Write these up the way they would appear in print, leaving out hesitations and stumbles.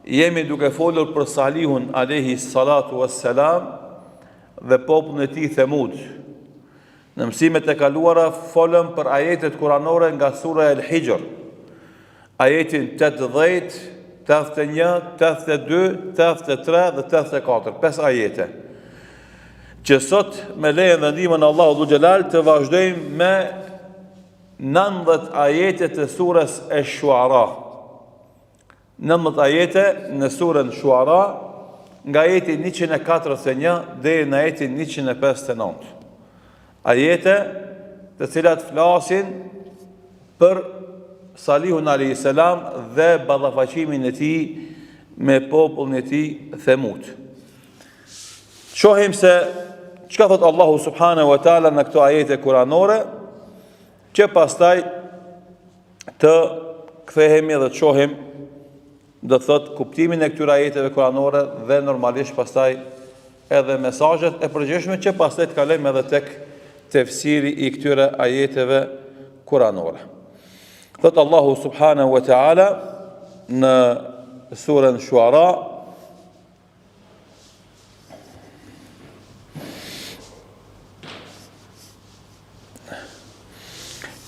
Jemi duke folur për Salihun alejhi salatu wassalam dhe popullin e tij Themud. Në mësimet e kaluara folëm për ajetet kuranore nga sura El Hixhr. Ajetin 80, 81, 82, 83 dhe 84, 5 ajete. Që sot me lejen dhe ndihmën e Allahut dhul xhelal të vazhdojmë me 19 ajete të surës Esh-Shuara. 19 ajete në surën Shuara, nga ajeti 141 deri në ajetin 159. Ajete të cilat flasin për Salihun alayhis salam dhe ballafaqimin e tij me popullin e tij Themud. Shohim se çka thot Allahu subhanahu wa taala në këto ajete kuranore, që pastaj të kthehemi dhe të shohim do të thotë kuptimin e këtyre ajeteve kuranore dhe normalisht pastaj edhe mesazhet e përgjithshme që pastaj të kalojmë edhe tek tefsiri i këtyre ajeteve kuranore. Thot Allahu subhanahu wa taala në surën Shuara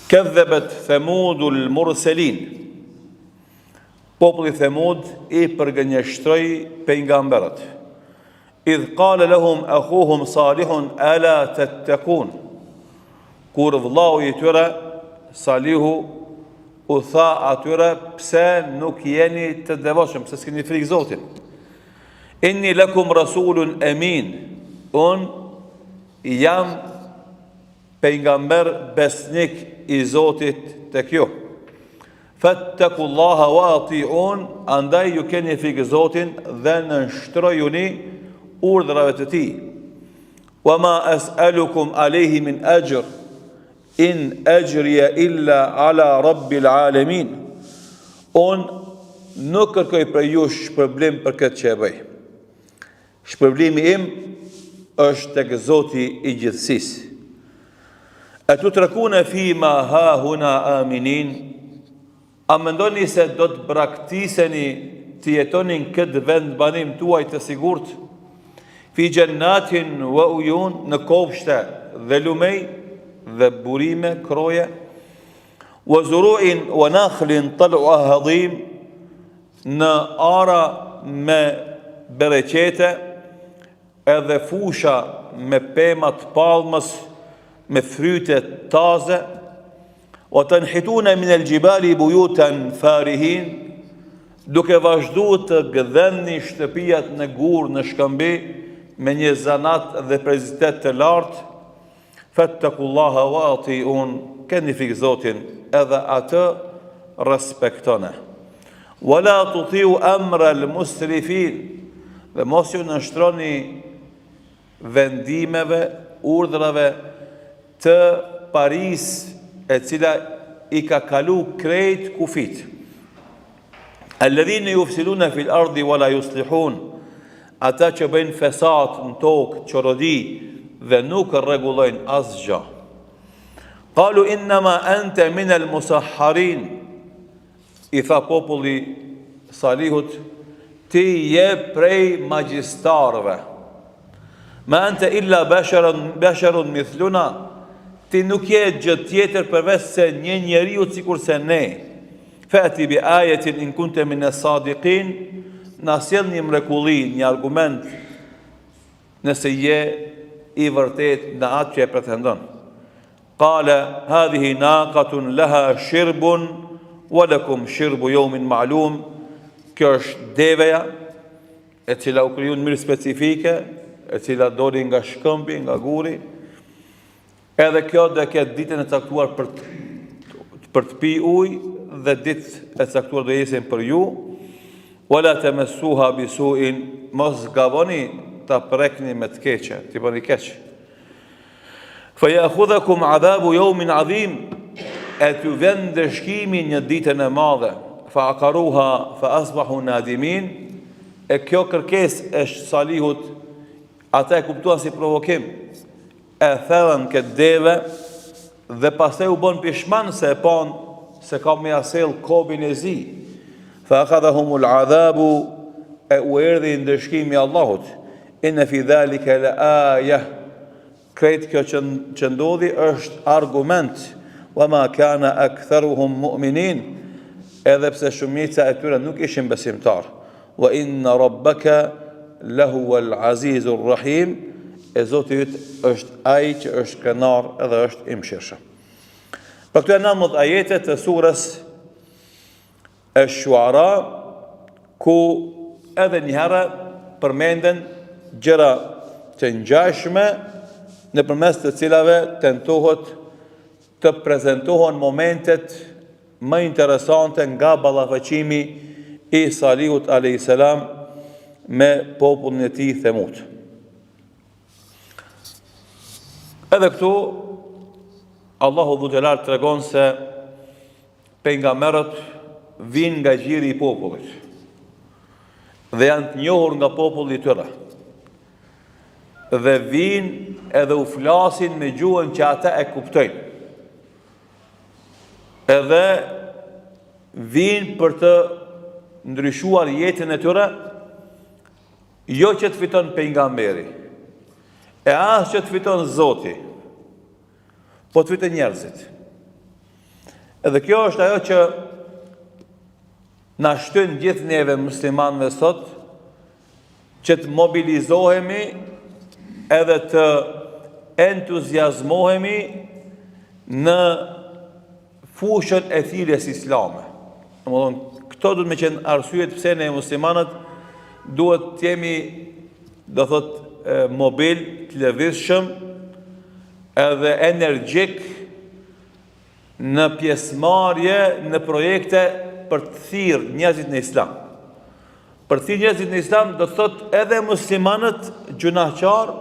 Kedhebet Themudul Murselin Populli Themud i përgënjeshtroi pejgamberët. Idh kale lehum ekhuhum Salihun ela tettekun. Kur vllau i tyre, Salihu, u tha atyre pse nuk jeni të devotshëm, pse s'keni frikë Zotin. Inni lekum rasulun emin, unë jam pejgamber besnik i Zotit tek ju. Fattakullaha wa atiun, andaj ju keni frikë Zotin dhe nënshtrojuni urdhrave të tij. Wa ma es'alukum alejhi min ajr, In ejriya illa ala rabbil alamin. Unë nuk kërkoj prej jush shpërblim për këtë që e bëj. Shpërblimi im është tek Zoti i gjithësisë. E tutrakune fi ma hahuna aminin, A mendoni se do të braktiseni të jetoni në këtë vendbanim tuaj të sigurt? Fi xhennatin wa uyun, në kopshte dhe lumej dhe burime, kroje, wa zuru'in wa nakhlin tal'uha hadim, në ara me bereqete edhe fusha me pema të palmës me fryte taze, Wa tanhituna min al-jibali buyutan farihin, duke vazhdu të gdhendni shtëpiat në gur në shkëmbi me një zanat dhe precizitet të lartë, fattakullaha wa atiun, keni frikë Zotin edhe atë respektone. Wa la tutiu amra al-musrifin, dhe mos ju nënshtroni vendimeve, urdhrave të parisë e cila i ka kalu krejt kufijtë. Alladhina yufsiduna fil ardi wala yuslihun, ata që bëjnë fesat në tokë, çorodi dhe nuk rregullojnë asgjë. Qalu innama anta min al musahharin, I tha populli Salihut, ti je prej magjistarëve. Ma ente illa besherun, besherun mithluna, ti nuk je gjë tjetër përveç se një njeriu sikurse ne. Fa'ti bi ajetin in kunte mine sadikin, na sjell një mrekulli, një argument, nëse je i vërtetë në atë që e pretendon. Kale, hadhihi naqatun laha shirbun, wa lakum shirbu jeumin ma'lum, kjo është deveja, e cila u kriju në mënyrë specifike, e cila doli nga shkëmbi, nga guri, edhe kjo do e ketë ditën e caktuar për të, për të pi ujë dhe ditë e caktuar do jesin për ju, wala temessuha bisuin, mos gaboni ta prekni me të keqe, t'i bëni keq. Fa ya'khudhukum 'adhabu yawmin 'adhim, e t'ju vjen ndëshkimi një ditën e madhe. Fa aqaruha fa asbahu nadimin, e kjo kërkesë e Salihut ata e kuptuan si provokim. E therën këtë deve dhe pastaj u bën pishman se e panë se ka me ja sjell kobin e zi. Fa akhadhahumul 'adhabu. e u erdhi ndëshkimi i Allahut. Inne fi dhalike le aje. Krejt kjo që, që ndodhi është argument. Wa ma kana aktharuhum mu'minin. Edhe pse shumica e tyre nuk ishin besimtar. Wa inna rabbaka lahuwal azizur rahim. E Zoti yt është ai që është krenar edhe është i mëshirshëm. Pra këto janë 19 ajete të surës Esh-Shuara ku edhe një herë përmenden gjëra të ngjashme nëpërmes të cilave tentohet të prezentohen momentet më interesante nga ballafaqimi i Salihut alayhis salam me popullin e tij Themut. Edhe këtu Allahu Dhul Xhelal tregon se Pejgamberët vijnë nga gjiri i popullit dhe janë të njohur nga populli i tyre. Dhe vijnë edhe u flasin me gjuhën që ata e kuptojnë. Edhe vijnë për të ndryshuar jetën e tyre, jo që të fiton pejgamberi, e as që të fiton Zoti, Po të fitojnë njerëzit. Edhe kjo është ajo që na shtyn gjithë neve muslimanëve sot që të mobilizohemi edhe të entuziazmohemi në fushën e thirrjes islame. Domethënë, këto duhet me qenë arsyet pse ne muslimanët duhet të jemi, do thot, mobil, të lëvizshëm, edhe energjik në pjesëmarrje në projekte për të thirrë njerëzit në islam. Për të thirrë njerëzit në islam do të thotë edhe muslimanët gjynahqarë,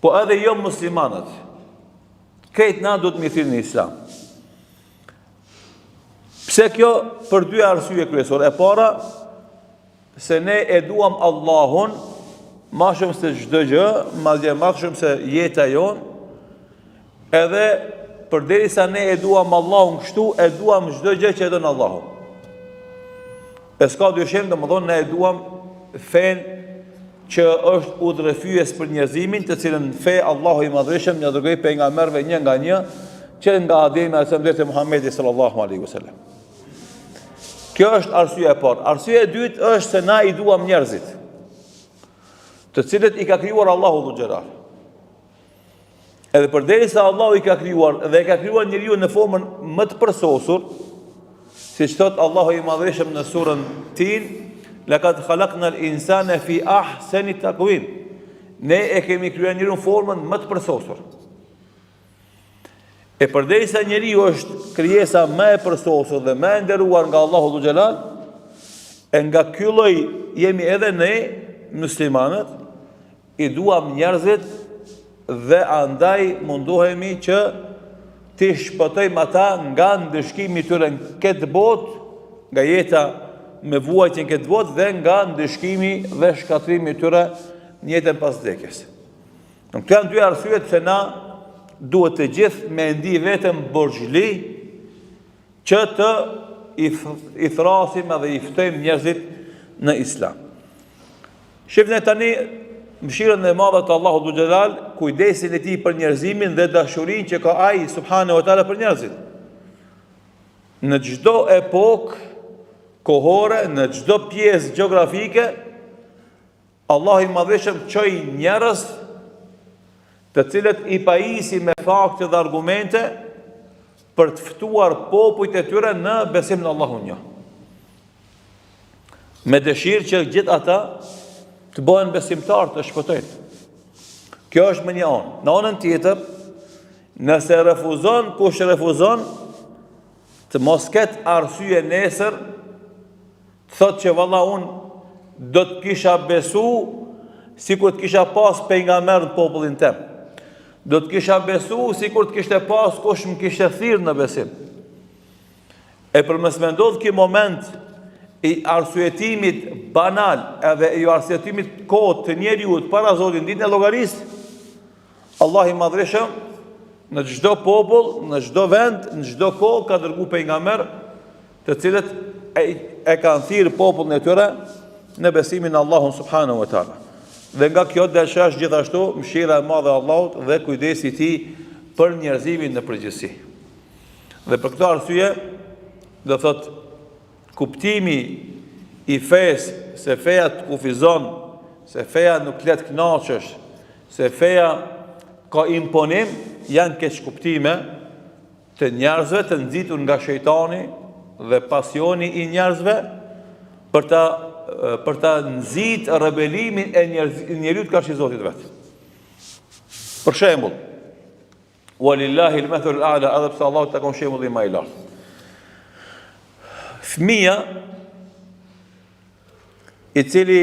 po edhe jo muslimanët. Krejt na duhet me i thirrë në islam. Pse kjo? Për dy arsye kryesore. E para, se ne e duam Allahun ma shumë se çdo gjë, madje ma shumë se jeta jonë, edhe përderisa ne e duam Allahun kështu, e duam çdo gjë që e don Allahu. E s'ka dyshim, domethënë, ne e duam fenë që është udhërrëfyes për njerëzimin, të cilën fe Allahu i madhërishëm ia dërgoi pejgamberëve një nga një, që nga Ademi alejhi selam deri te Muhammedi sallallahu alaihi wasallam. Kjo është arsyeja e parë. Arsyeja e dytë është se na i duam njerëzit, të cilët i ka krijuar Allahu dhul xhelal. Edhe përderisa Allahu i ka krijuar dhe e ka krijuar njeriun në formën më të përsosur, siç thotë Allahu i Madhërishëm në surën Tin, "Laqad khalaqna al-insana fi ahsani taqwim." Ne e kemi krijuar njeriun në formën më të përsosur. E përderisa njeriu është krijesa më e përsosur dhe më e nderuar nga Allahu dhul xhelal, e nga ky lloj jemi edhe ne muslimanët, I duam njerëzit dhe andaj mundohemi që t'i shpëtojmë ata nga ndëshkimi i tyre në këtë botë, nga jeta me vuajtje në këtë botë dhe nga ndëshkimi dhe shkatërrimi i tyre në jetën pas vdekjes. Këto janë dy arsyet pse na duhet të gjithë me ndi veten borxhli që të i, i thrasim edhe i ftojmë njerëzit në islam. Shifne tani mëshirën e madhe të Allahut dhul xhelal, kujdesin e tij për njerëzimin dhe dashurinë që ka ai subhanahu wa taala për njerëzit. Në çdo epokë kohore, në çdo pjesë gjeografike, Allahu i Madhërishëm çoi njerëz të cilët i pajisi me fakte dhe argumente për të ftuar popujt e tyre në besim në Allahun një. Me dëshirë që gjithë ata të bëhen besimtarë të shpëtojnë. Kjo është me një anë. Në anën tjetër, nëse refuzon kush refuzon, të mos ketë arsye nesër Të thotë që valla unë do të kisha besu sikur të kisha pas pejgamber në popullin tem. Do të kisha besu sikur të kishte pas kush më kishte thirrë në besim. E për mos me ndodhë ky moment i arsyetimit banal edhe i arsyetimit kot të njeriut para Zotit në ditën e llogarisë, Allahu i Madhërishëm në çdo popull, në çdo vend, në çdo kohë ka dërgu pejgamber të cilët e, e kanë thirrë popullin e tyre në besimin në Allahun subhanahu wa taala. Dhe nga kjo del shesh gjithashtu mëshira e madhe e Allahut dhe kujdesi i tij për njerëzimin në përgjithësi. Dhe për këtë arsye, do thotë kuptimi i fesë se feja të kufizon, se feja nuk le të kënaqesh, se feja ka imponim, janë keqkuptime të njerëzve të nxitur nga shejtani dhe pasioni i njerëzve për ta për ta nxit rebelimin e njeriut karshi Zotit vet. Për shembull, walillahi al-mathalu al-a'la, edhe pse Allahut i takon shembulli më i lartë. Fëmija i cili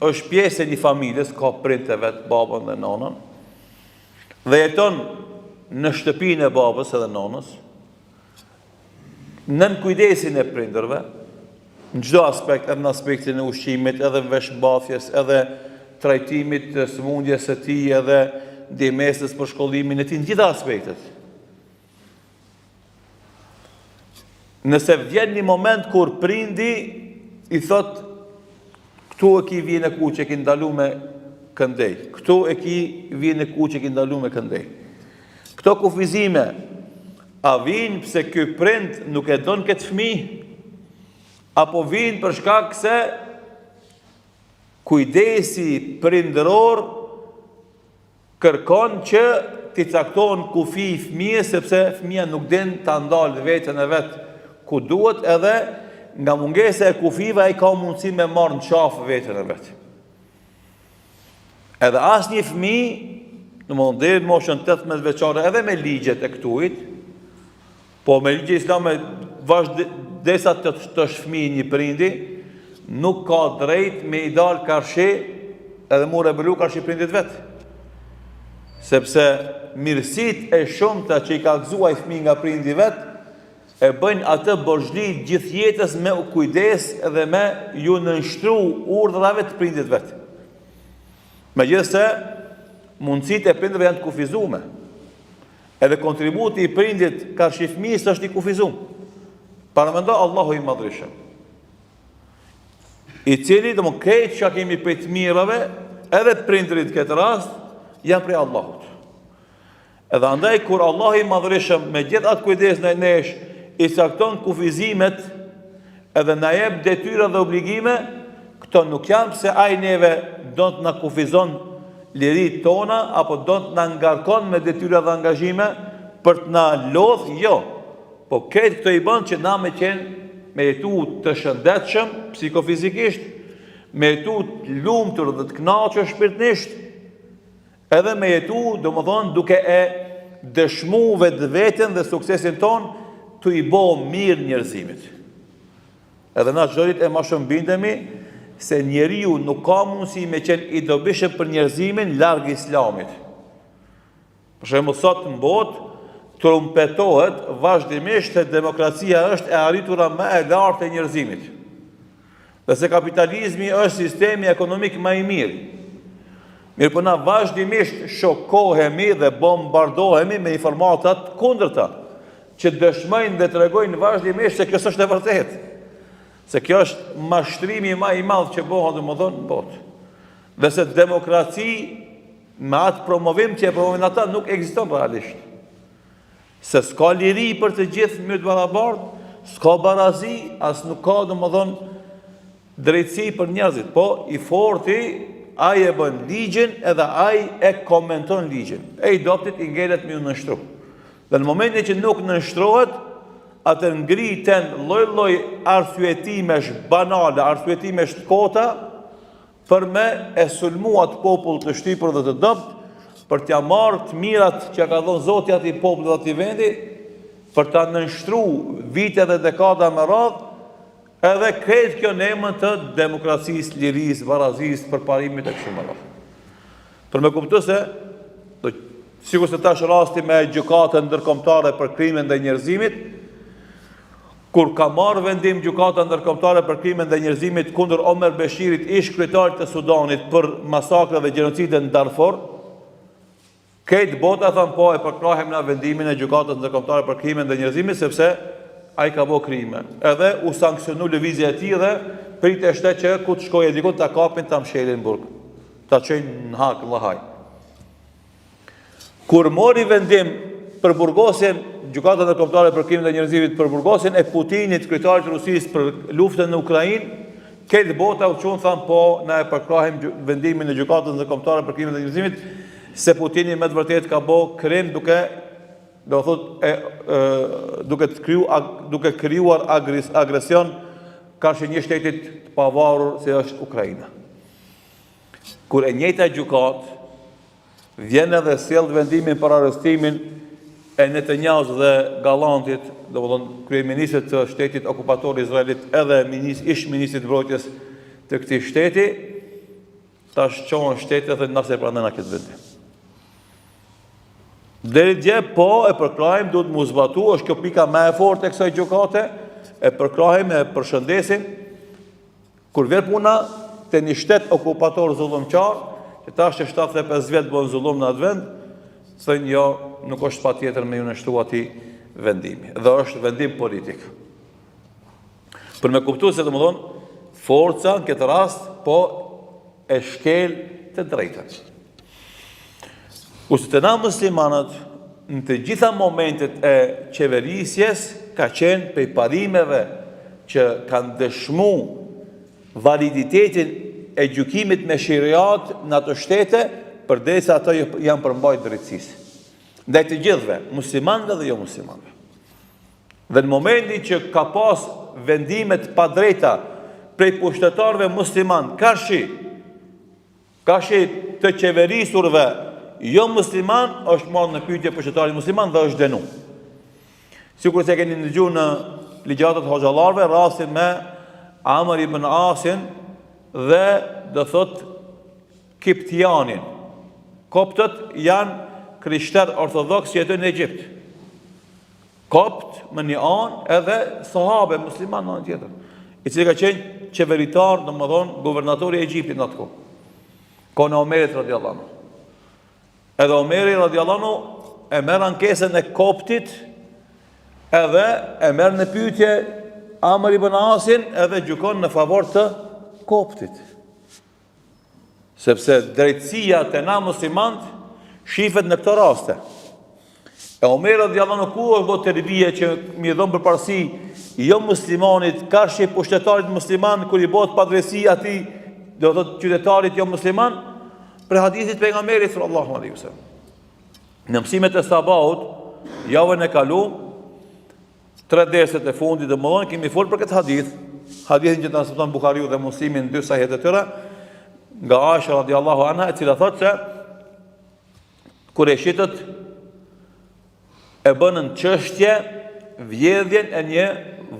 është pjesë e një familjes, ka prindët e vet, babën dhe nonën, dhe jeton në shtëpinë e babës edhe nonës, nën kujdesin e prindërve, në çdo aspekt, edhe në aspektin e ushqimit, edhe në veshmbathjes, edhe trajtimit të sëmundjes së tij, edhe ndihmesës për shkollimin e tij, në gjitha aspektet. Nëse vjen një moment kur prindi i thot këtu e ki vijën e kuqe, e ki ndalume këndej. Këtu e ki vijën e kuqe, e ki ndalume këndej. Këto kufizime a vijnë pse ky prind nuk e don këtë fëmijë apo vijnë për shkak se kujdesi prindëror Kërkon që t'i caktohen kufij fëmijës sepse fëmija nuk din ta ndalë veten e vet ku duhet edhe nga mungesa e kufijve ai ka mundësi me marrë në qafë veten e vet. Edhe asnjë fëmijë, domethënë deri në moshën 18 vjeçare edhe me ligjet e këtuhit, Po me ligje islame vazhd derisa të të është fëmijë i një prindi, nuk ka drejt me i dal karshi edhe mu rebelu karshi prindit vet. Sepse mirësitë e shumta që i ka gëzu ai fëmijë nga prindi vet, e bëjnë atë borxhli gjithë jetës me u kujdes dhe me ju nënshtru urdhrave të prindit vet. Megjithëse mundësitë e prindërve janë të kufizume, Edhe kontributi i prindit karshi fëmijës është i kufizum. Paramendo Allahu i Madhërishëm. I cili domethënë krejt çka kemi prej të mirave, edhe prindërit këtë rast janë prej Allahut. Edhe andaj kur Allahu i Madhërishëm me gjithë atë kujdes ndaj nesh i cakton kufizimet edhe na jep detyra dhe obligime, këto nuk janë pse ai neve do të na kufizon liritë tona apo do të na ngarkon me detyra dhe angazhime për të na lodh, jo. Po krejt këto i bën që na me qenë me jetu të shëndetshëm psikofizikisht, me jetu të lumtur dhe të kënaqur shpirtërisht, edhe me jetu, domethënë, duke e dëshmu vetveten dhe suksesin tonë, tu i bo mirë njerëzimit. Edhe na çdo ditë e ma shumë bindemi se njeriu nuk ka mundësi me qenë i dobishëm për njerëzimin larg islamit. Për shembull sot në botë trumpetohet vazhdimisht se demokracia është e arritura më e lartë e njerëzimit. Dhe se kapitalizmi është sistemi ekonomik më i mirë. Mirëpo na vazhdimisht shokohemi dhe bombardohemi me informata të kundërta, që dëshmojnë dhe tregojnë vazhdimisht se kjo s'është e vërtetë. Se kjo është mashtrimi ma i madh që bëhet domethënë në botë. Dhe se demokraci me atë promovim që e promovojnë ata nuk ekziston realisht. Se s'ka liri për të gjithë në mënyrë të barabartë, s'ka barazi, as nuk ka domethënë drejtësi për njerëzit, po i forti ai e bën ligjin edhe ai e komenton ligjin. E i dobtit i ngelet me ju nënshtru. Dhe në momentin që nuk nënshtrohet, atëherë ngriten lloj-lloj arsyetimesh banale, arsyetimesh të kota, për me e sulmu atë popull të shtypur dhe të dobët, për t'ia marrë të mirat që ka dhënë Zoti atij populli dhe atij vendi, për ta nënshtru vite dhe dekada me radhë, edhe krejt kjo në emër të demokracisë, lirisë, barazisë, përparimit e kështu me radhë. Për me kuptu se, do, sikurse tash rasti me gjykatën ndërkombëtare për krime ndaj njerëzimit, Kur ka marrë vendim Gjykata Ndërkombëtare për Krime ndaj Njerëzimit kundër Omer Beshirit, ish-kryetarit të Sudanit për masakra dhe gjenocide në Darfur, krejt bota thanë po e përkrahim na vendimin e Gjykatës Ndërkombëtare për Krime ndaj Njerëzimit sepse ai ka bo krime. Edhe u sanksionu lëvizja e tij dhe priteshte që ku të shkojë dikun ta kapin ta mshelin në burg, ta çojnë në Hagë, La Hajë. Kur mori vendim për burgosjen Gjykata Ndërkombëtare për Krimet e Njerëzimit për burgosjen e Putinit, kryetarit të Rusisë për luftën në Ukrainë, krejt bota u çunë thanë po na e përkrahim vendimin e Gjykatës Ndërkombëtare për Krimet e Njerëzimit se Putini me të vërtetë ka bo krim duke do thot e, e duke të kriju duke krijuar agres, agresion karshi një shtetit të pavarur si është Ukraina. Kur e njëjta gjykatë vjen edhe sjell vendimin për arrestimin e Netanyahut dhe Gallantit, domethënë kryeministrit të shtetit okupator izraelit edhe minis, ish ministrit të mbrojtjes të këtij shteti, tash çohen shtetet dhe na s'e pranojna këtë vendim. Deri dje po e përkrahim, duhet m'u zbatu, është kjo pika më e fortë e kësaj gjykate, e përkrahim e përshëndesim, Kur vjen puna te një shtet okupator zullumqar, që tash e 75 vjet bën zullum në atë vend, thonë jo, nuk është patjetër me ju nënshtru atij vendimi. Dhe është vendim politik. Për me kuptu se domethonë, forca në këtë rast po e shkel të drejtën. Kurse te na muslimanët, në të gjitha momentet e qeverisjes, ka qenë prej parimeve që kanë dëshmu validitetin e gjykimit me sheriat në ato shtete, përderisa ato janë përmbajt drejtësisë. Ndaj të gjithëve, muslimanëve dhe jo muslimanëve. Dhe në momentin që ka pas vendime të padrejta prej pushtetarëve musliman, karshi Karshi të qeverisurve jo musliman është marrë në pyetje pushtetari musliman dhe është dënu. Sikurse e keni ndëgju në ligjëratat e hoxhallarëve rastin me Amr ibn Asin dhe do thot Kiptianin. Koptët janë krishterë ortodoksë që jetojnë në Egjipt. Kopt më një anë edhe sahabe musliman në anën tjetër, i cili ka qenë qeveritar, domethënë guvernatori i Egjiptit në atë kohë. Kohën e Omerit radiallahu anhu. Edhe Omeri radiallahu anhu e merr ankesën e Koptit edhe e merr në pyetje Amr ibn Asin edhe gjykon në favor të Koptit. Sepse drejtësia te na muslimant shifet në këto raste. E Omer radiallahu anhu ku është bo terbije që me i dhonë përparësi jo muslimanit, karshi pushtetarit musliman, kur i bohet padrejtësi atij, do të thotë qytetarit jo musliman, prej hadithit pejgamberit sallallahu alaihi wasallam. Në mësimet e sabahut, javën e kalu, Tre derset e fundit, domethënë, kemi folë për këtë hadith, hadithin që transmeton Buhariu dhe Muslimi në dy sahihet e tyre, nga Aisha radiallahu anha, e cila thotë se kurejshitët e bënën çështje vjedhjen e një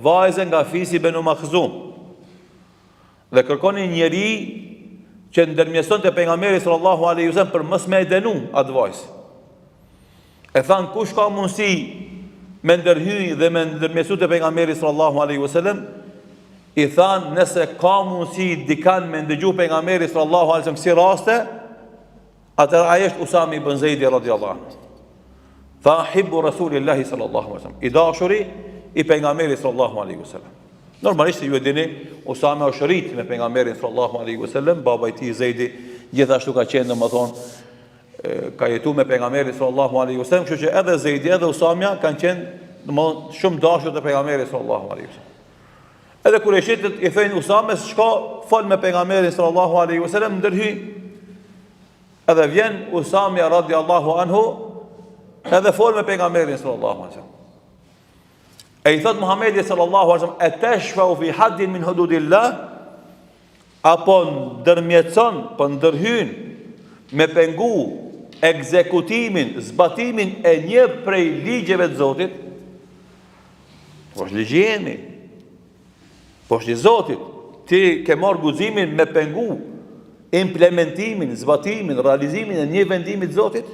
vajze nga fisi Benu Makhzum. Dhe kërkonin njeri që ndërmjetëson te pejgamberi sallallahu alaihi wasallam për mos me e dënu atë vajzë. E thanë kush ka mundësi me ndërhy dhe me ndërmjetësu te pejgamberi sallallahu alaihi wasallam? I thanë nëse ka mundësi dikan me ndëgju pejgamberi sallallahu alaihi wasallam n'ksi raste, atëherë ai është Usame ibn Zejdi radiallahu anhu. Tha hibbu Rasulillahi sallallahu alaihi wasallam, i dashuri i pejgamberit sallallahu alaihi wasallam. Normalisht ju e dini, Usame është rrit me pejgamberin sallallahu alaihi wasallam, baba i tij Zejdi gjithashtu ka qenë domethënë ka jetu me pejgamberin sallallahu alaihi wasallam, kështu që edhe Zejdi edhe Usamja kanë qenë domethënë shumë dashur te pejgamberi sallallahu alaihi wasallam. Edhe kurejshitët i thojnë Usames, shko fol me pejgamberin sallallahu alaihi wasallam ndërhy. Edhe vjen Usamja radiallahu anhu edhe fol me pejgamberin sallallahu alaihi wasallam. E i thot Muhamedi sallallahu alaihi wasallam, "E tashfau fi haddin min hududillah?" Apo ndërmjetëson, po ndërhyn me pengu ekzekutimin, zbatimin e një prej ligjeve të Zotit? Po është ligji jemi. Po është i Zotit. Ti ke marrë guximin me pengu implementimin, zbatimin, realizimin e një vendimi të Zotit?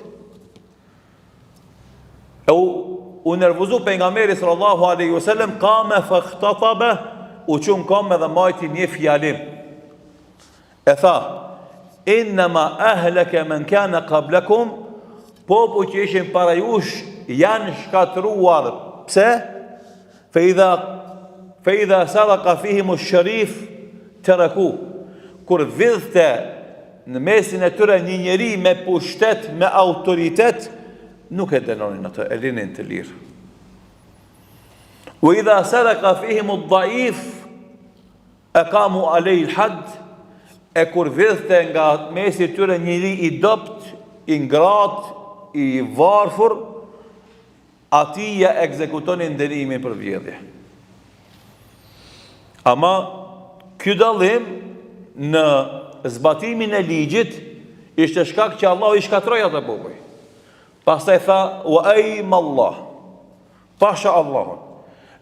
E u, u nervozu pejgamberi sallallahu alaihi wasallam kame fahtatabe u çu n'kamë edhe majti një fjalim. E tha, innama ahleke men kane kablekum, popujt që ishin para jush janë shkatërruar. Pse? Fe idha, fe idha saraka fihimu sherif, Teraku. Kur vidhte në mesin e tyre një njeri me pushtet, me autoritet, nuk e dënonin atë, e linin të lirë. Wa idha saraka fihim ad-da'if aqamu alayhi al-hadd e kur vidhte nga mesi i tyre njeri i dobt, i ngratë, i varfur, atij ja ekzekutonin dënimin për vjedhje. Ama ky dallim në zbatimin e ligjit ishte shkak që Allahu i shkatërroi ata popuj. Pastaj tha wa aym Allah. Pasha Allahun.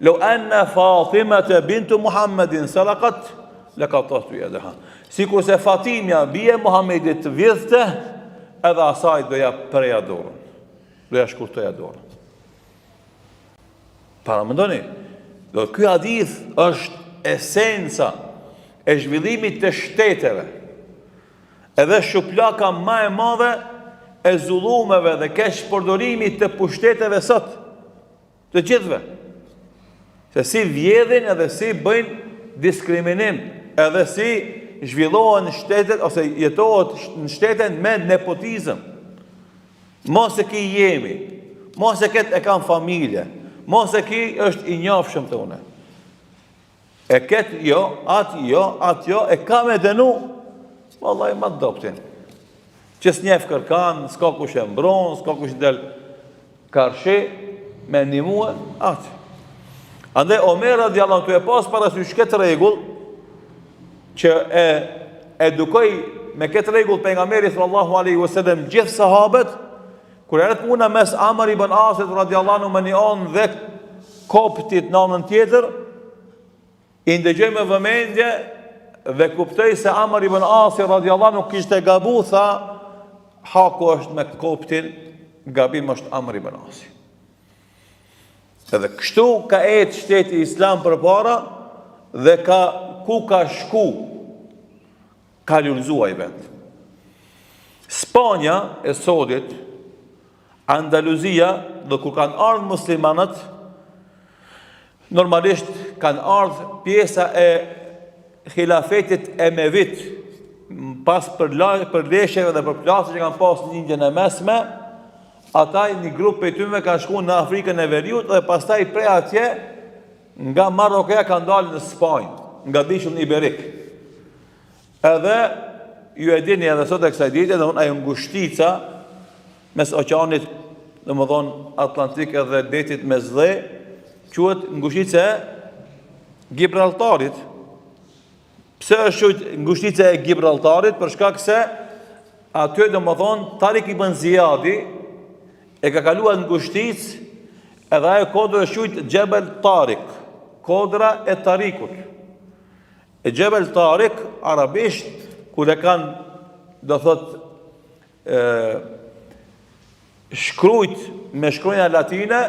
Law anna Fatimata bint Muhammedin sarakat laqata'tu yadaha. Sikurse Fatimja bija e Muhammedit të vidhte, edhe asaj do ja preja dorën. Do ja shkurtoja dorën. Paramendoni, do ky hadith është esenca e zhvillimit të shteteve. Edhe shuplaka ma e madhe e zullumeve dhe keqpërdorimit të pushteteve sot, të gjithëve. Se si vjedhin edhe si bëjnë diskriminim, edhe si zhvillohen shtetet ose jetohet në shtete me nepotizëm. Mos e ki jemi, mos e këtë e kam familje, mos e ki është i njofshëm te une. E këtë jo, atë jo, atë jo, e ka me dënu, vallahi ma të dobtin. Që s'njef kërkan, s'ka kush e mbron, s'ka kush del karshi, me ndihmue, atë. Andaj, Omer radiallahu anhu tu e pas parasysh këtë rregull, që e edukoi me këtë rregull pejgamberi sallallahu alaihi wasallam gjithë sahabët, Kur erdh puna mes Amr ibn Asit radiallahu anhu me një anë dhe koptit në anën tjetër, i ndëgjoi me vëmendje dhe kuptoi se Amr ibn Asi radiallahu anhu kishte gabu, tha, haku është me koptin, gabim është Amr ibn Asi. Edhe kështu ka ecë shteti islam përpara dhe ka ku ka shku Ka lulëzu ai vend. Spanja e sodit, Andaluzia, dhe kur kanë ardhë muslimanët, normalisht kanë ardhë pjesa e hilafetit emevit, pas përleshjeve dhe përplasjeve që kanë pas në Lindjen e Mesme, ata një grup prej tyne kanë shku në Afrikën e Veriut dhe pastaj prej atje Nga Marokoja kanë dalë në Spanjë, në gadishullin Iberik. Edhe ju e dini edhe sot e kësaj dite, domethënë ajo ngushtica mes oqeanit, domethënë Atlantik edhe detit Mesdhe, quhet ngushtica e Gibraltarit. Pse është quajt ngushtica e Gibraltarit? Për shkak se aty domethënë Tarik ibn Ziyadi e ka kaluar ngushticë edhe ajo kodër është quajt Xhebel Tarik, kodra e Tarikut. E Xhebel Tarik arabisht kur e kanë do thot e, shkrujt me shkronja latine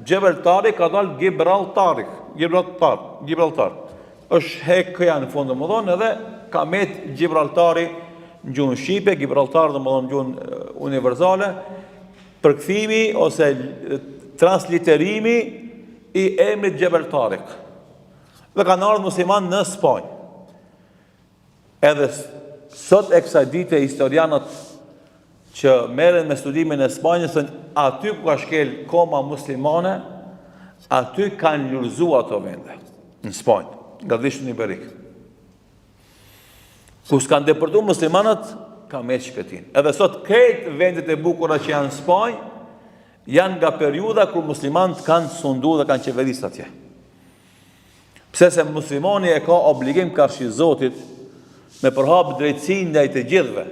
Xhebel Tarik ka dalë Gibraltarik, Gibraltar, Gibraltar. Është hek k-ja në fund domethënë edhe ka met Gibraltari në gjuhën shqipe, Gibraltar domethënë në gjuhën universale, përkthimi ose transliterimi i emrit Xhebel Tarik. Dhe kanë ardhur muslimanë në Spanjë. Edhe sot e kësaj dite historianët që merren me studimin e Spanjës thonë aty ku ka shkel koma muslimane, aty kanë lulëzu ato vende në Spanjë, në gadishullin Iberik. Ku s'kanë depërtu muslimanët, ka met shkretinë. Edhe sot krejt vendet e bukura që janë në Spanjë, janë nga periudha kur muslimanët kanë sundu dhe kanë qeverisë atje. Pse se muslimani e ka obligim karshi Zotit me përhap drejtësinë ndaj të gjithëve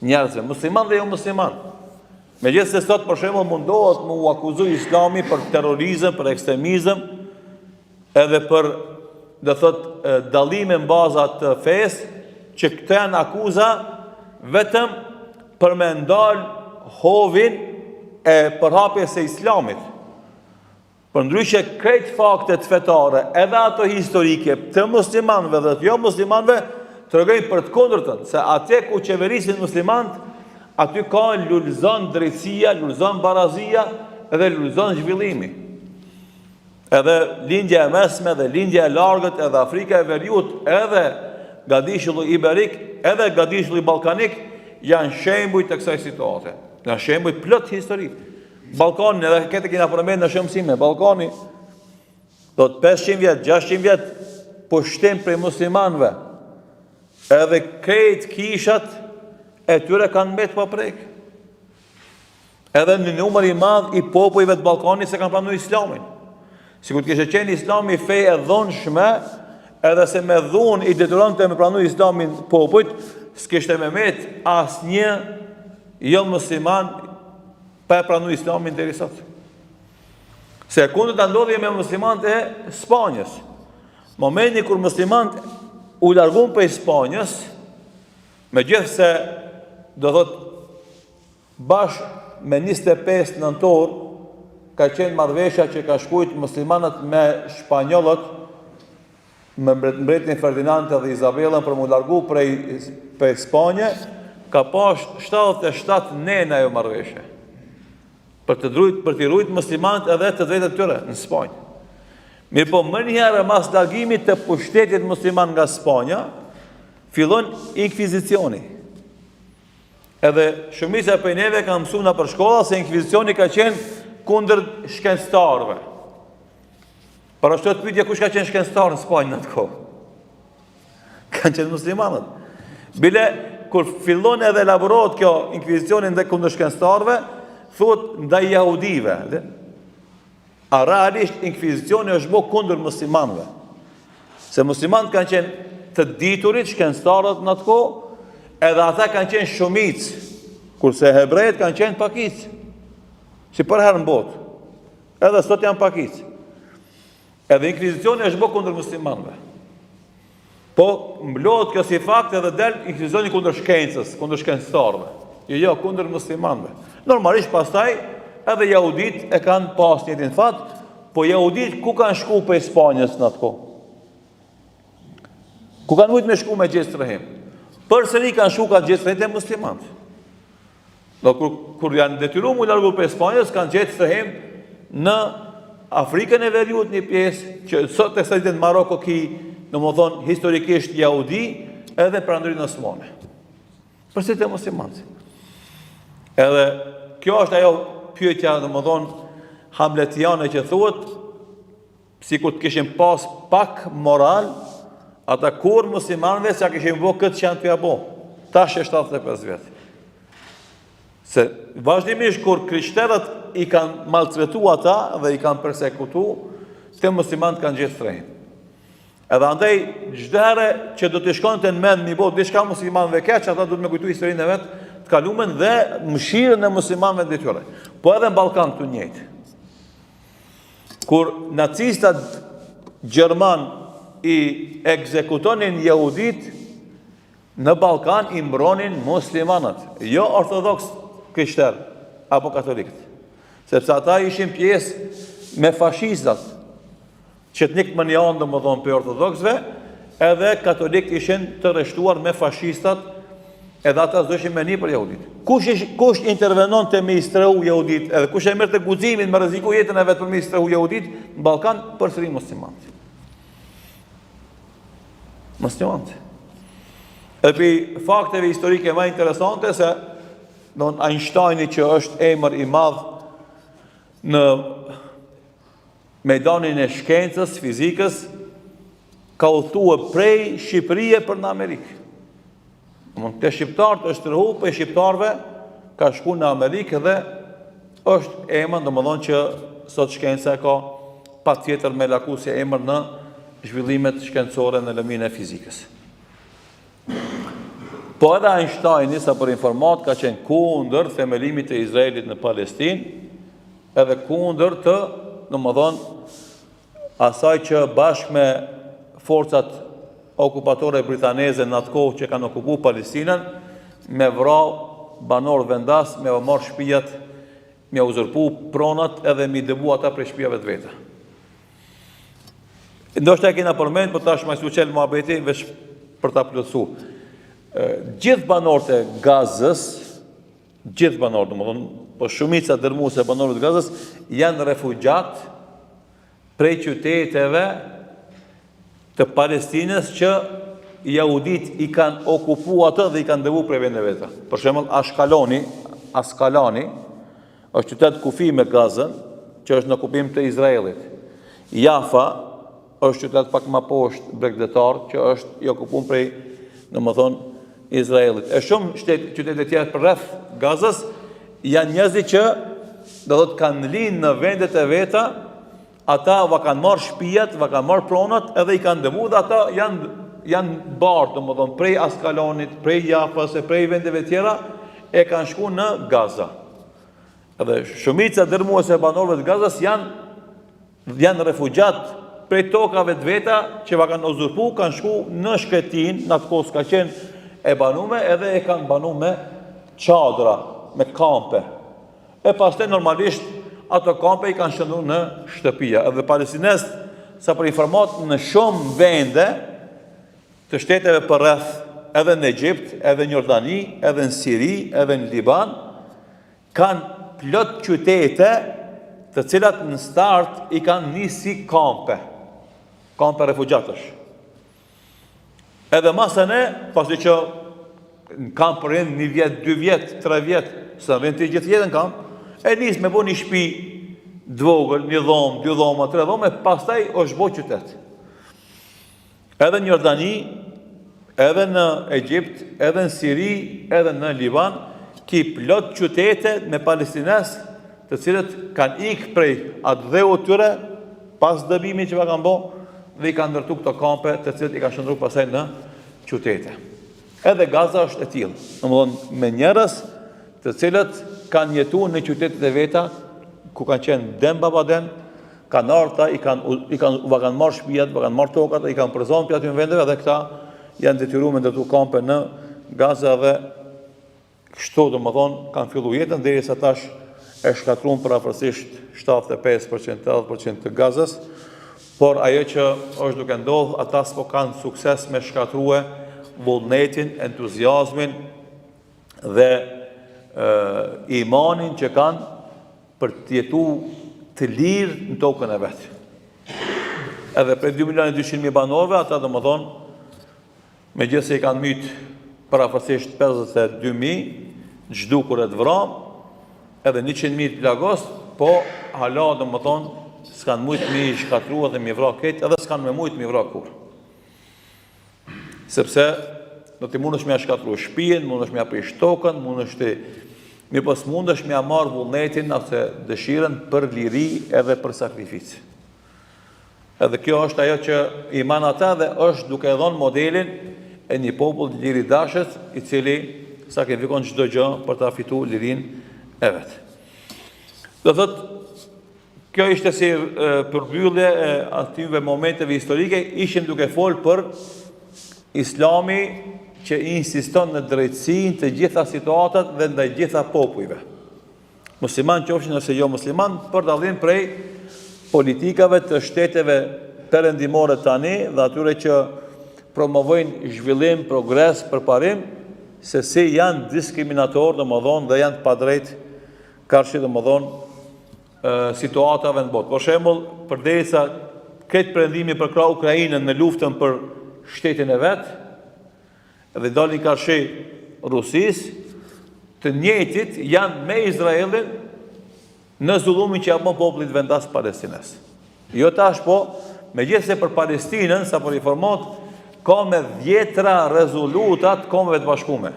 njerëzve, musliman dhe jo musliman. Megjithëse sot për shembull mundohet me u akuzu islami për terrorizëm, për ekstremizëm, edhe për do thot dallime në baza të fesë, që këto janë akuza vetëm për me ndal hovin e përhapjes së islamit. Përndryshe krejt faktet fetare, edhe ato historike të muslimanëve dhe të jo muslimanëve, tregojnë për të kundërtën, se atje ku qeverisin muslimanët, aty ka lulëzon drejtësia, lulëzon barazia dhe lulëzon zhvillimi. Edhe lindja e mesme dhe lindja e largët, edhe Afrika e Veriut, edhe. Gadishulli Iberik edhe Gadishulli Ballkanik janë shembuj të kësaj situate. Janë shembuj plot histori. Ballkanin edhe këtë kena përmend në shumë mësime, Ballkani do të 500 vjet, 600 vjet pushtim prej muslimanëve. Edhe krejt kishat e tyre kanë mbet pa prek. Edhe një numër i madh i popujve të Ballkanit s'e kanë pranu islamin. Sikur të kishte qenë islami fe e dhunshme, edhe se me dhunë i detyronte me pranu islamin popujt, s'kishte me met asnjë jo musliman pa e pranu islamin deri sot. Se e kundërta ndodhi me muslimanët e Spanjës. Momenti kur muslimanët u largun prej Spanjës, megjithëse do thot Bash me 25 nëntor ka qenë marrëveshja që ka shkrujt muslimanët me shpanjollët me mbretin Ferdinand dhe Izabelën për m'u largu prej, prej Spanje, ka pas 77 nene ajo marrëveshje. Për të drujt, për t'i rujt muslimanët edhe të drejtat e tyre në Spanjë. Mirëpo menjëherë mas largimit të pushtetit musliman nga Spanja, fillon inkvizicioni. Edhe shumica prej neve kanë mësu nëpër shkolla se inkvizicioni ka qenë kundër shkencëtarëve. Por është pyetja kush ka qenë shkencëtar në Spanjë në atë kohë? Kanë qenë muslimanët. Bile kur fillon edhe elaborohet kjo inkvizicioni ndaj kundër shkencëtarëve, thuhet ndaj jahudive. A realisht inkvizicioni është bo kundër muslimanëve. Se muslimanët kanë qenë të diturit, shkencëtarët në atë kohë, edhe ata kanë qenë shumicë, kurse hebrejt kanë qenë pakicë. Si përherë në botë. Edhe sot janë pakicë. Edhe inkvizicioni është bo kundër muslimanëve. Po mbulohet kjo si fakt edhe del inkvizicioni kundër shkencës, kundër shkencëtarëve. Jo, jo, kundër muslimanëve. Normalisht pastaj edhe jahudit e kanë pas njëjtin fat, po jahudit ku kanë shku prej Spanjës në atë kohë? Ku kanë mujtë me shku me gjetë strehim? Përsëri kanë shku kanë gjetë strehim te muslimanët. Do kur, kur janë detyru m'u largu prej Spanjës, kanë gjetë strehim në Afrikën e Veriut një pjesë, që sot e kësaj dite në Maroko ki, domethonë, historikisht jahudi, edhe Perandorinë Osmane. Përsëri te muslimanët. Edhe kjo është ajo pyetja, domethonë, hamletiane që thuhet, Sikur të kishin pas pak moral, ata kurrë muslimanëve s'ja kishin bo këtë që janë tu ja bo. Tash e 75 vjet. Se vazhdimisht kur krishterët i kanë maltretu ata dhe i kanë persekutu, te muslimanët kanë gjetë strehim. Edhe andaj, çdo herë që do t'i shkonte në mend me i bo diçka muslimanëve keq, ata duhet me kujtu historinë e vet të kalumen dhe mëshirën e muslimanëve ndaj tyre. Po edhe në Ballkan këtu njëjtë. Kur nacistat gjerman i ekzekutonin jehudit, në Ballkan i mbronin muslimanët, jo ortodoks krishterë apo katolikët. Sepse ata ishin pjesë me fashistat, Çetnikët më një anë domethonë prej ortodoksëve, edhe katolikët ishin të rreshtuar me fashistat, edhe ata s'dojshin me ni për jehudit. Kush, ish, kush intervenonte me i strehu jehudit, edhe kush e merrte guximin me rreziku jetën e vet për me i strehu jehudit, në Ballkan përsëri muslimanët. Muslimanët. Edhe prej fakteve historike ma interesante se don Einsteini që është emër i madh në mejdanin e shkencës, fizikës, ka udhëtue prej Shqipërie për në Amerikë. Domethënë te shqiptarët është strehu prej shqiptarëve, ka shku në Amerikë dhe është emër, domethonë që sot shkenca e ka patjetër me laku si emër në zhvillimet shkencore në lëminë e fizikës. Po edhe Einsteini, sa për informatë, ka qenë kundër themelimit të Izraelit në Palestinë, edhe kundër të, domethonë, asaj që bashkë me forcat okupatore britaneze në atë kohë që kanë okupu Palestinën, me vra banorë vendas, me u marrë shpijat, me uzurpu pronat edhe me i dëbu ata prej shpijave të veta. Ndoshta e kena përmend, po tash masi u çel muhabeti veç për ta plotësu. Gjithë banorët e Gazës, gjithë banorët, domethonë, po shumica dërmuese e banorëve të Gazës janë refugjat prej qyteteve të Palestinës që jahudit i kanë okupu ato dhe i kanë dëbu prej vendeve veta. Për shembull, Ashkaloni, Askalani, është qytet kufi me Gazën, që është në okupim të Izraelit. Jafa është qytet pak ma poshtë bregdetar, që është i okupum prej, domethënë, Izraelit. E shumë shtet, qytete tjera përreth Gazës, janë njerëzit që, do thotë, kanë lind në vendet e veta, Ata ua kanë marrë shpijat, ua kanë marrë pronat edhe i kanë dëbu dhe ata janë janë bartë, domethënë, prej Askalonit, prej Jafës e prej vendeve tjera, e kanë shku në Gaza. Edhe shumica dërmuese e banorëve të Gazas janë janë refugjat prej tokave të veta që ua kanë uzurpu, kanë shku në shkretinë, në atë kohë s'ka qenë e banume, edhe e kanë banu me çadra, me kampe. E pastaj normalisht ato kampe i kanë shndërru në shtëpia. Edhe palestinezët, sa për informatë në shumë vende të shteteve përreth, edhe në Egjipt, edhe në Jordani, edhe në Siri, edhe në Liban, kanë plot qytete të cilat në start i kanë nisë si kampe, kampe refugjatësh. Edhe masanej, pasi që në kamp rrin një vjet, dy vjet, tre vjet, s'rrin ti gjithë jetën kamp, e nis me bo një shpi të vogël, një dhomë, dy dhoma, tre dhoma, e pastaj është bo qytet. Edhe në Jordani, edhe në Egjipt, edhe në Siri, edhe në Liban, ki plot qytete me palestinez, të cilët kanë ikë prej atdheut tyre, pas dëbimit që ua kanë bo, dhe i kanë ndërtu këto kampe, të cilët i kanë shndërru pastaj në qytete. Edhe Gaza është e tillë, domethënë me njerëz të cilët kanë jetu në qytetet e veta, ku kanë qenë den babaden, kanë ardhë këta, i kanë, i kanë, ua kanë marrë shpijat, ua kanë marrë tokat, i kanë përzonë prej atyne vendeve dhe këta janë detyru me ndërtu kampe në Gaza dhe Kështu, domethënë, kanë fillu jetën derisa tash e shkatërruan përafërsisht 75%, 80% të Gazës, por ajo që është duke ndodhë, ata s'po kanë sukses me shkatërrue vullnetin, entuziazmin dhe e, imanin që kanë për të jetu të lirë në tokën e vet. Edhe prej 2 milionë 200 mijë banorëve, ata domethënë, Megjithëse i kanë myt përafërsisht 52.000 të zhdukur e të vramë, edhe 100.000 të plagost, po hala domethonë, s'kanë mujt me i shkatru edhe me i vra krejt, edhe s'kanë me mujt me i vra kurrë. Sepse, do ti mundesh me ja shkatru shpijën, mundesh me ja prish tokën, mundesh ti, mirëpo s'mundesh me ja marrë vullnetin ose dëshirën për liri edhe për sakrificë. Edhe kjo është ajo që i man ata dhe është duke e dhonë modelin e një popull liridashës i cili sakrifikon çdo gjë për ta fitu lirinë e vet. Do thotë, kjo ishte si përmbyllje e atyve momenteve historike, ishim duke folë për islami që insiston në drejtësi në të gjitha situatat dhe ndaj gjitha popujve. musliman qofshin ose jo musliman, për dallim prej politikave të shteteve perëndimore tani dhe atyre që promovojnë zhvillim, progres, përparim, se si janë diskriminator, domethonë, dhe janë të padrejtë karshi, domethonë, situatave në botë. Për shembull, përderisa krejt perëndimi përkrah Ukrainën në luftën për shtetin e vet, dhe dalin karshi Rusisë, të njëjtit janë me Izraelin në zullumin që ja bën popullit vendas palestinez. Jo tash po, megjithëse për Palestinën, sa për informatë, ka me dhjetra rezoluta të Kombeve të Bashkume,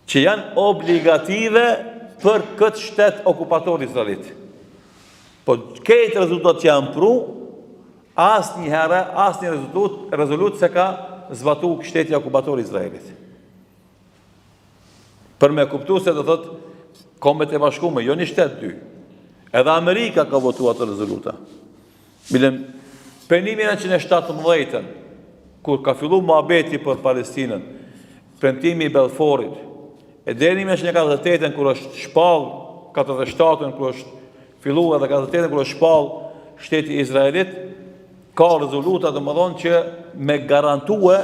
që janë obligative për këtë shtet okupator izraelit. Po krejt rezolutat që janë pru, Asnjëherë, asnjë rezolutë, rezolutë s'e ka zbatu shteti okupator i Izraelit. Për me kuptu se do thotë Kombet e Bashkume, jo një shtet dy. Edhe Amerika ka votu ato rezoluta. Bilem, prej 1917-ën, kur ka fillu muhabeti për Palestinën, premtimi i Belforit, e deri në 1948-ën, kur është shpall, 47-ën, kur është Fillu edhe 48 kur është shpall shteti izraelit, ka rezoluta domethonë që me garantue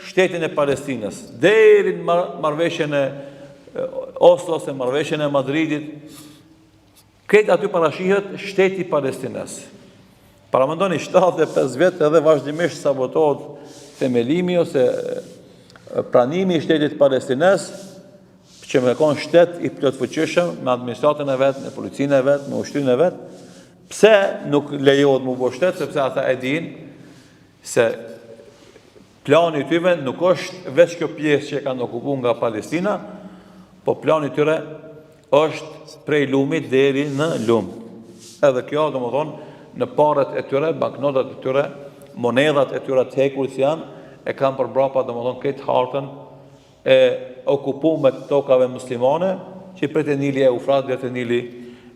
shtetin e Palestinës, deri në marrëveshjen e Oslos e marrëveshjen e Madridit, krejt aty parashihet shteti palestinez. Paramendoni 75 vjet edhe vazhdimisht sabotohet themelimi ose pranimi i shtetit palestinez që me konë shtet i plotfuqishëm me administratën e vet, me policinë e vet, me ushtrinë e vet. Pse nuk lejohet m'u bo shtet sepse ata e dinë se plani i tyre nuk është veç kjo pjesë që e kanë okupu nga Palestina, po plani i tyre është prej lumit deri në lum. Edhe kjo, domethonë, në paret e tyre, banknotat e tyre, monedhat e tyre të hekurit që janë, e kanë përmbrapa, domethonë, këtë hartën e okupume të tokave muslimane, që prej te Nili Eufrat, deri te Nili,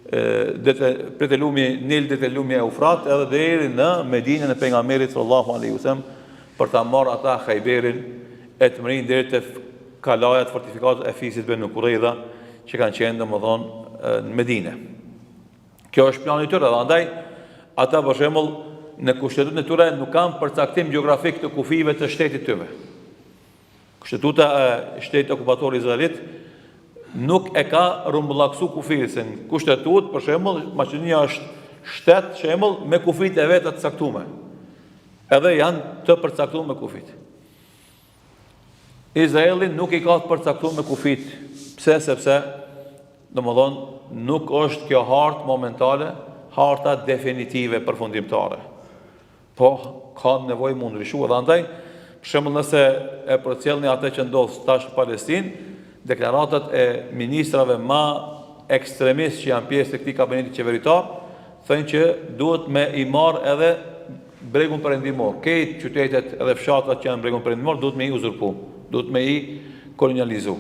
deri te lumi Nil, deri te lumi Eufrat, edhe deri në Medinën e pejgamberit sallallahu alaihi wasallam për ta marrë ata Khayberin e të mrrijnë deri te kalajat, fortifikatat e fisit Benu Kurejda, që kanë qenë, domethonë, në Medine. Kjo është plani i tyre, dhe andaj, ata për shembull, në kushtetutën e tyre nuk kanë përcaktim gjeografik të kufijve të shtetit tyre. Kushtetuta e shtetit okupator izraelit nuk e ka rrumbullaksu kufirin, se në kushtetutë, për shembull, Maqedonia është shtet, shembull, me kufijtë e veta të caktume. Edhe janë të përcaktume kufijtë. Izraeli nuk i ka të përcaktume kufijtë. Pse? Sepse, domethonë, nuk është kjo hartë momentale, harta definitive përfundimtare. Po, ka nevojë m'u ndryshu edhe andaj, për shembull nëse e përcjellni atë që ndodh tash në Palestinë, deklaratat e ministrave ma ekstremistë që janë pjesë e këtij kabineti qeveritar, thonë që duhet me i marrë edhe bregun perëndimor, krejt qytetet edhe fshatrat që janë në bregun perëndimor duhet me i uzurpu, duhet me i kolonializu,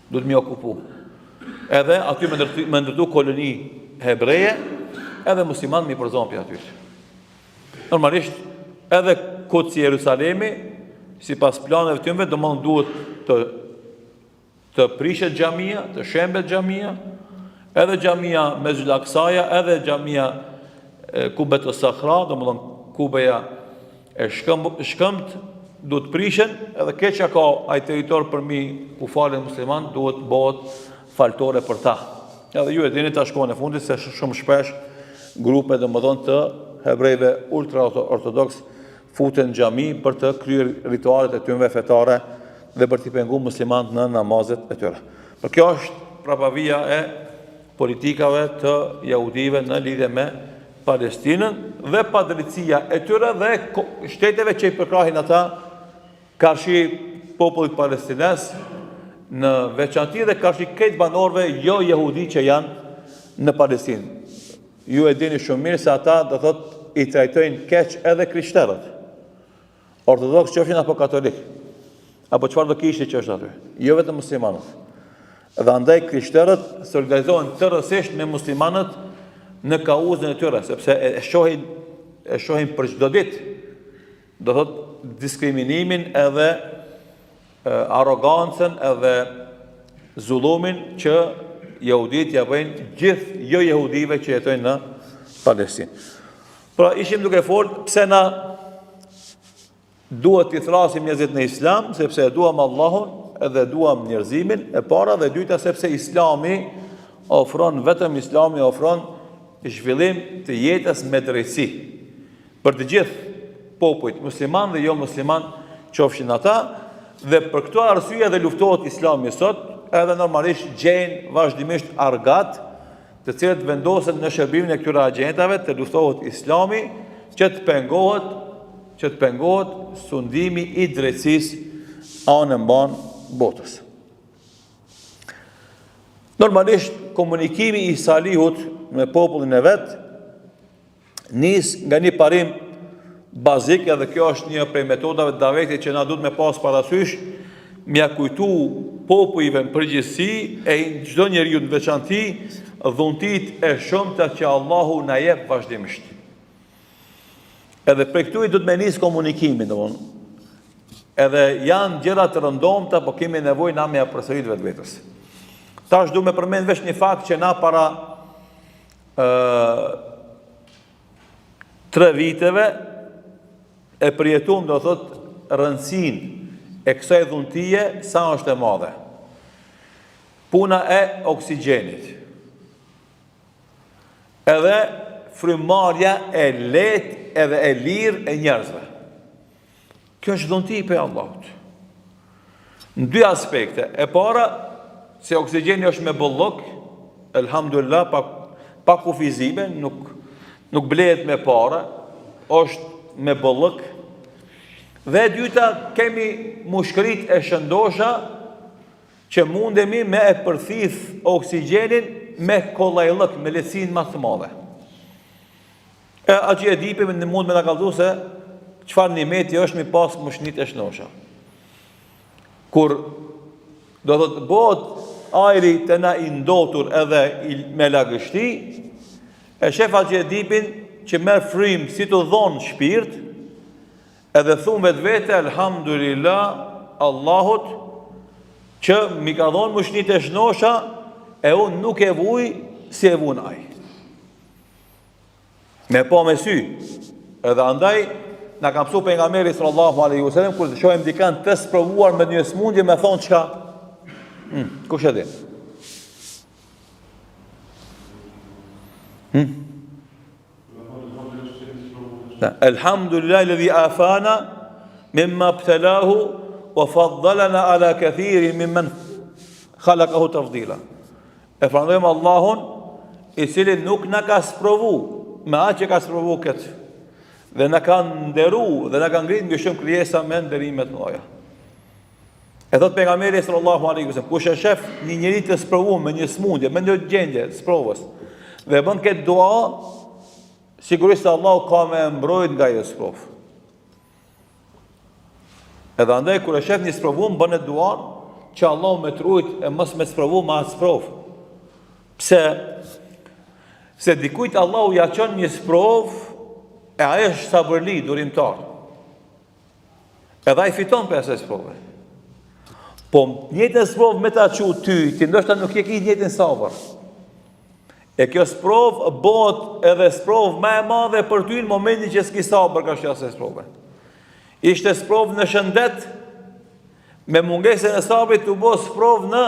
duhet me i okupu. Edhe aty me ndërtu, me ndërtu koloni hebreje, edhe muslimanët me i përzonë prej aty. Normalisht, edhe Kudsi Jerusalemi, sipas planeve tyne, domethonë duhet të të prishet xhamia, të shembet xhamia, edhe xhamia Mesxhidul Aksaja, edhe xhamia Kubetu Sahra, domethonë Kubeja e shkëmb, shkëmbt, duhet të prishen, edhe krejt çka ka ai territor përmi ku falen musliman, duhet të bëhet faltore për ta. Edhe ju e dini tash kohën e fundit se shumë shpesh grupe domethonë të hebrejve ultra-ortodoks futen në xhami për të kryer ritualet e tyre fetare dhe për t'i pengu muslimanët në namazet e tyre. Por kjo është prapavija e politikave të jahudive në lidhje me Palestinën dhe padrejtësia e tyre dhe shteteve që i përkrahin ata karshi popullit palestinez në veçanti dhe karshi krejt banorëve jo jehudi që janë në Palestinë. Ju e dini shumë mirë se ata do thotë i trajtojnë keq edhe krishterët. Ortodoks qofshin apo katolik, apo çfarëdo kishe që është aty, jo vetëm muslimanët. Dhe andaj krishterët solidarizohen tërësisht me muslimanët në kauzën e tyre, sepse e shohin e shohin për çdo ditë, do thotë diskriminimin edhe arrogancën edhe zullumin që jehudit ja bëjnë gjithë jo jehudive që jetojnë në Palestinë. Pra ishim duke fol pse na duhet t'i thrasim njerëzit në Islam, sepse e duam Allahun edhe duam njerëzimin e para dhe e dyta sepse Islami ofron vetëm Islami ofron zhvillim të jetës me drejtësi. Për të gjithë popujt musliman dhe jo musliman qofshin ata dhe për këto arsye edhe luftohet Islami sot, edhe normalisht gjejnë vazhdimisht argat të cilët vendosen në shërbimin e këtyre agjentave të luftohet Islami që të pengohet që të pengohet sundimi i drejtësisë anembanë botës. Normalisht komunikimi i Salihut me popullin e vet nis nga një parim bazik edhe kjo është një prej metodave të davetit që na duhet me pas parasysh me ja kujtu popujve në përgjithësi e çdo njeriu në veçanti dhuntitë e shumta që Allahu na jep vazhdimisht. Edhe prej këtu i duhet me nis komunikimin, domthon. Edhe janë gjëra të rëndomta, po kemi nevojë na me ja përsërit vetvetes. Tash du me përmend veç një fakt që na para tre viteve e përjetum do thot rëndësinë e kësaj dhuntie sa është e madhe. Puna e oksigjenit. Edhe frymëmarrja e lehtë edhe e lirë e njerëzve. Kjo është dhunti prej Allahut. Në dy aspekte. E para, se oksigjeni është me bollëk, elhamdulillah, pa, pa kufizime, nuk, nuk blehet me para, është me bollëk. Dhe e dyta, kemi mushkëritë e shëndosha, që mundemi me e përthith oksigjenin me kollajllëk, me lehtësinë ma të madhe. E Haxhi Edipi mund me na kallzu se çfarë nimeti është mi pas mushknitë e shnosha. Kur do të thotë bëhet ajri te na i ndotur edhe i, me lagështi, e shef Haxhi Edipin që merr frymë si të dhonë shpirt, edhe thum vetvete, elhamdulillah, Allahut, që m'i ka dhonë mushknitë e shnosha, e unë nuk e vuj si e vun ai. Me pa me sy. Edhe andaj na ka mësu pejgamberi sallallahu alaihi wasallam kur të shohim dikën të sprovuar me një sëmundje me thonë çka? Hmm, kush e di? Hmm? Elhamdulillah alladhi afana mimma ibtalahu wa faddalana ala kathirin mimman khalaqahu tafdila. E falënderojmë Allahun i cili nuk na ka sprovu me atë që ka sprovu këtë dhe na ka nderu dhe na ka ngrit mbi shumë krijesa me nderime të mëdha. E thot pejgamberi sallallahu alaihi wasallam, kush e shef një njeri të sprovu me një smundje, me një gjendje sprovës dhe bën këtë dua, sigurisht se Allahu ka me e mbrojt nga ajo sprovë. Edhe andaj kur e shef një sprovum, bëne duan që Allahu me të rujt e mos me sprovu me atë sprovë. Pse? Se dikujt Allahu ja çon një sprovë e ai është sabërli, durimtar. Edhe ai fiton prej asaj sprove. Po njëjtën sprovë me ta çu ty, ti ndoshta nuk e ki njëjtën sabër. E kjo sprovë bëhet edhe sprovë më e madhe për ty në momentin që s'ki sabër karshi asaj sprove. Ishte sprovë në shëndet, me mungesën e sabrit u bë sprovë në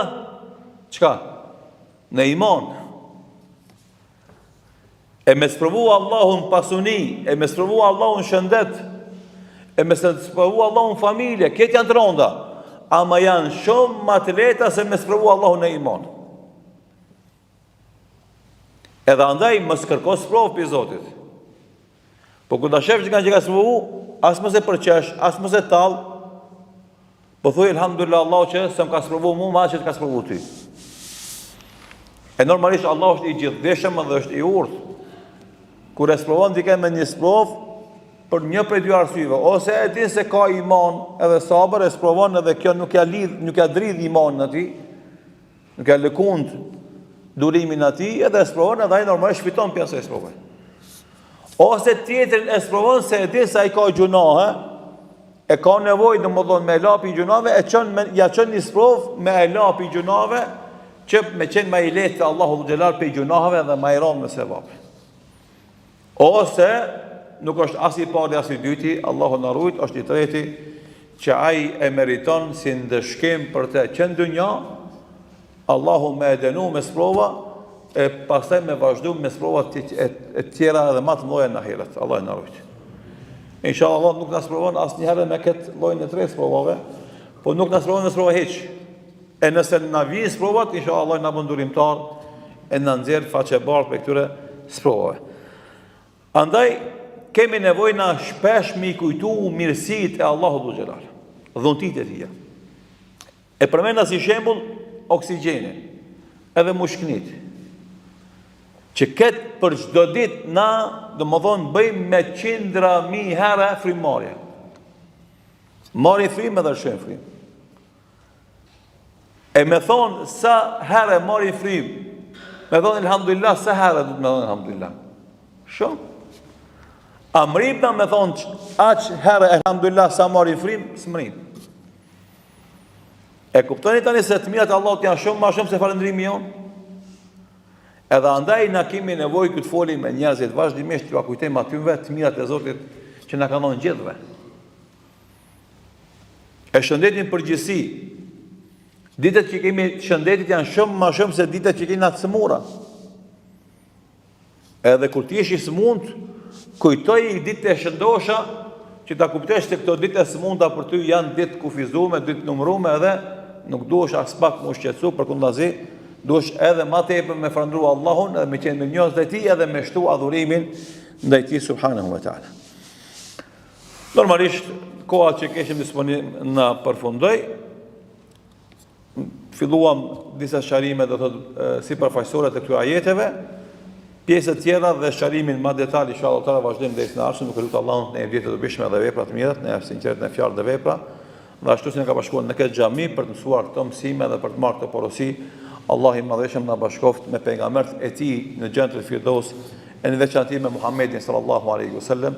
çka? Në iman. E me sprovu Allahu në pasuni, e me sprovu Allahu në shëndet, e me sprovu Allahu në familje, këto janë të ronda, ama janë shumë ma të lehta se me sprovu Allahu në iman. Edhe andaj mos kërko sprovë prej Zotit. Po kur ta shefsh dikën që ka sprovu, as mos e përqesh, as mos e tall. Po thuj elhamdulillah Allahu që s'më ka sprovu mua, me atë që të ka sprovu ty. E normalisht Allahu është i gjithëdijshëm dhe është i urtë. Kur e sprovon dikën me një sprovë, për një prej dy arsyeve, ose e din se ka iman edhe sabër, e sprovon edhe kjo nuk ja lidh, nuk ja dridh imanin atij, Nuk ja lëkund durimin atij edhe e sprovon edhe ai normalisht fiton prej asaj sprove. Ose tjetrin e sprovon se e di se ai ka gjunahe, e ka nevojë domethënë me la pi gjunaheve, e çon me, ja çon një sprovë me e la pi gjunaheve, që me qenë ma i lehtë te Allahu xhelal prej gjunaheve dhe ma i rëndë në sevape. Ose nuk është as i pari as i dyti, Allahu na rujt, është i treti që ai e meriton si ndëshkim për të që në dynja, Allahu me e dënu me sprova e pastaj me vazhdu me sprova të e, e tjera edhe ma të mëdha në ahiret. Allahu na rujt. Inshallah Allah nuk na sprovon asnjëherë me këtë llojin e tretë sprovave, po nuk na sprovon me sprova hiç. E nëse na vijnë sprovat, inshallah Allah na bën durimtar e na nxjerr faqebardhë prej këtyre sprovave. Andaj kemi nevojë na shpesh me i kujtu mirësitë e Allahut dhul xhelal, dhuntitë e tija. E përmenda si shembull oksigjenin, edhe mushknit. Që këtë për çdo ditë na, domethonë, bëjmë me qindra mijë herë frymëmarrje. Marrim frymë edhe lëshojmë frymë. E me thonë sa herë marrim frymë, me thonë elhamdulillah, sa herë do të me thonë elhamdulillah. Shumë. A mrrijmë na me thonë aq herë elhamdulillah sa marrim frymë, s'mrrijmë. E kuptoni tani se të mirat e Allahut janë shumë ma shumë se falënderimi jonë? Edhe andaj na kemi nevojë kur të folim me njerëzit vazhdimisht t'ua kujtojmë atyve të mirat e Zotit që na ka dhënë gjithëve. E shëndetin në përgjithësi. Ditët që kemi shëndetit janë shumë ma shumë se ditët që kemi të sëmura. Edhe kur të jesh i sëmund, kujtoji ditët e shëndosha që ta kuptosh se këto ditë e smunda për ty janë ditë të kufizume, ditë të numërume edhe nuk duhesh aspak m'u shqetësu, përkundazi, duhesh edhe ma tepër me falëndru Allahun edhe me qenë mirënjohës ndaj tij edhe me shtu adhurimin ndaj tij subhanahu wa taala. Normalisht koha që kishim disponim na përfundoi. Filluam disa sqarime do thotë sipërfaqësore të këtyre ajeteve. Pjesët tjera dhe sqarimin ma detal inshallah taala vazhdojmë dersin e ardhshëm duke lutur Allahun të na jep ditë të dobishme dhe vepra të mira, të na jap sinqeritet në fjalë dhe vepra. Dhe ashtu si na ka bashkuar në këtë xhami për të mësuar këto mësime dhe për të marrë këto porosi, Allahu i Madhërishëm na bashkoftë me pejgamberët e tij në Xhenetul Firdaus e në veçanti me Muhammedin sallallahu alaihi wasallam.